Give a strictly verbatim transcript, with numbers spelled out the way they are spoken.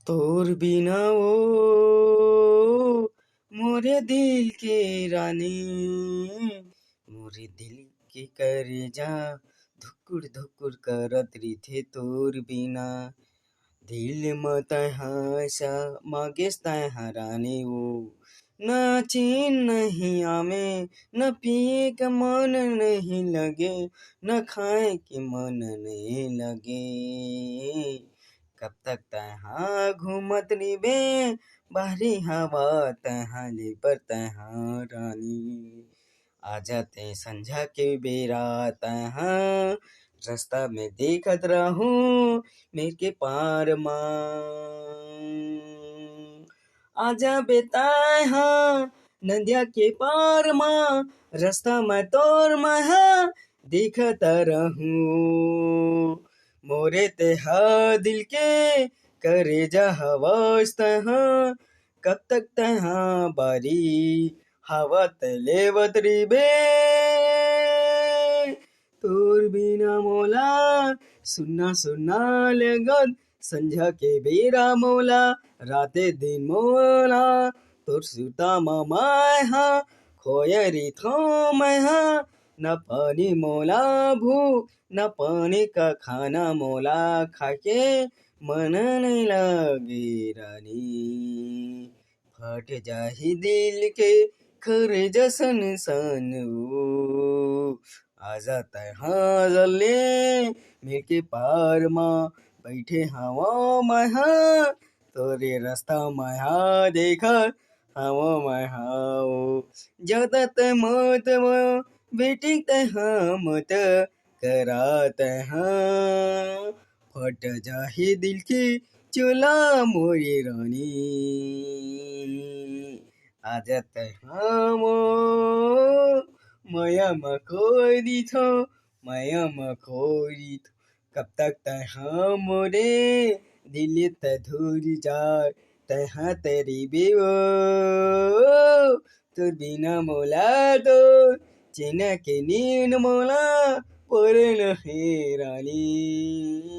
तोर बिना ओ मोरे दिल के रानी, मोरे दिल के करेजा धुकुर धुकुर करत रिथे तोर बिना। दिल म तैहा सा मागेस तैहा रानी ओ, ना चैन नहीं आवे, ना पिए के मन नहीं लगे, ना खाए के मन नहीं लगे। कब तक तैहा घूमत रिबे, बाहरी हवा तैहा लेबर तैहा रानी। आजा तैं संझा के बेरा तैहा, रस्ता में देखत रहूं मेर के पार मा। आजा बे तैहा नदिया के पार मा, रस्ता में तोर महा देखत रहूं। मोरे तैहा दिल के करेजा हवस तैहा, कब तक तैहा बारी हवा तैं लेवत रिबे। तोर बिना मोला सुन्ना सुन्ना लगत, संझा के बेरा मोला, राते दिन मोला, तोर सुता म मैं हा खोए रिथों मैं हा। न पानी मोला भू, न पानी का खाना मोला खाके मन नहीं लगे रानी। फट जाही दिल के खर जसन सन ओ। आजा तैहा जल्दी मेर के पार मा, बैठे हवा मैं हा तोरे रस्ता मैं हा, देखत हवा मैं हा ओ। ज्यादा तैं मत मा बेटी तैहा मत करा तैहा, फट जाही दिल की चोला मोरी रानी। आजा तैहा ओ मया म खोई दिथों, मया म खोई दिथों। कब तक तैहा मोरे दिल त धूरी जाए, तैहा तैं रिबे ओ। तोर बिना मोला तो चैना के नींद मोला परे न हे रानी।